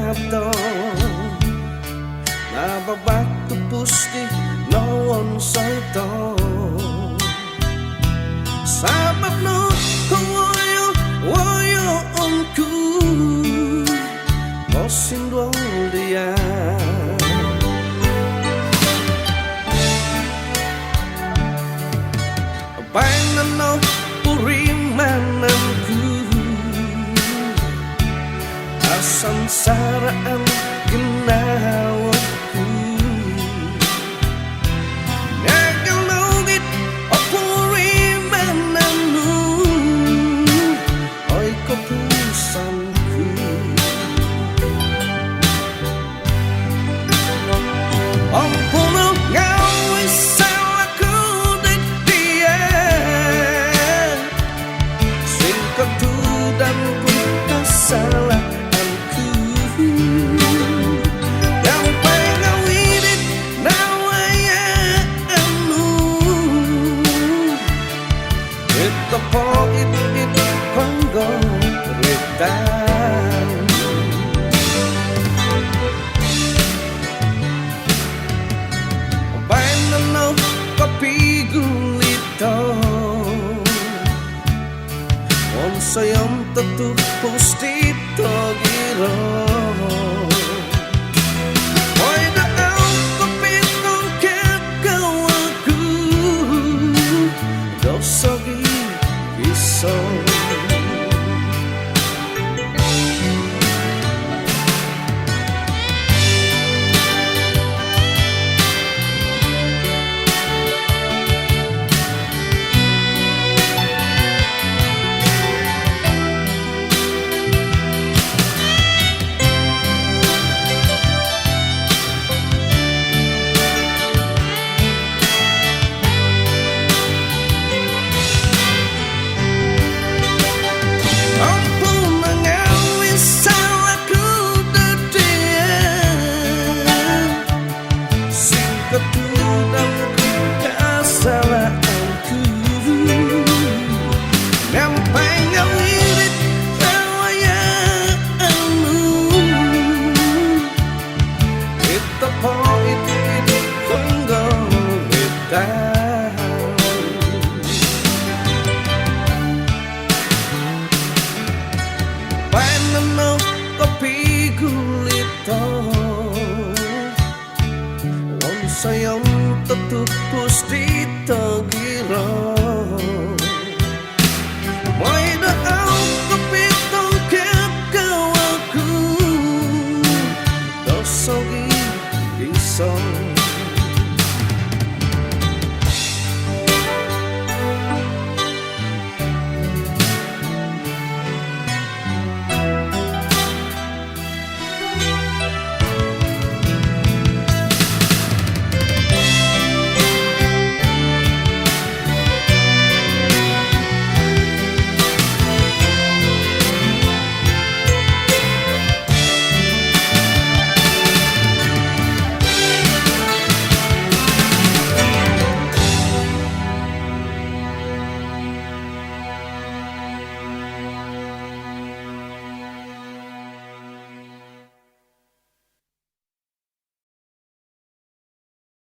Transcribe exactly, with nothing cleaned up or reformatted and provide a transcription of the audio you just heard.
Ato nababak tu pusti no wonsoi to. Sabab no kowoyo-woyoon ku posinduol dia. Baino no purimanan ku, asansaraan ginawo ku. Miagal no dit o purimanan nu, oi kopupusan ku. Om punu ngaawi sala ku di dia, singkotudan ku kasalaan ku. Miampai ngaawi dit nawayaan nu, ito po it, it konggo ritan. Baino no kopigulito, wonsoyon to tu pusti togiro. Oi do au kopitongkiad kawagu do sogi iso. Ampun ngaawi sala ku di dia, singkotudan ku kasalaan ku. Miampai ngaawi dit nawayaan nu, ito po it, it konggo ritan. Baino no kopigulito, wonsoyon to tu pusti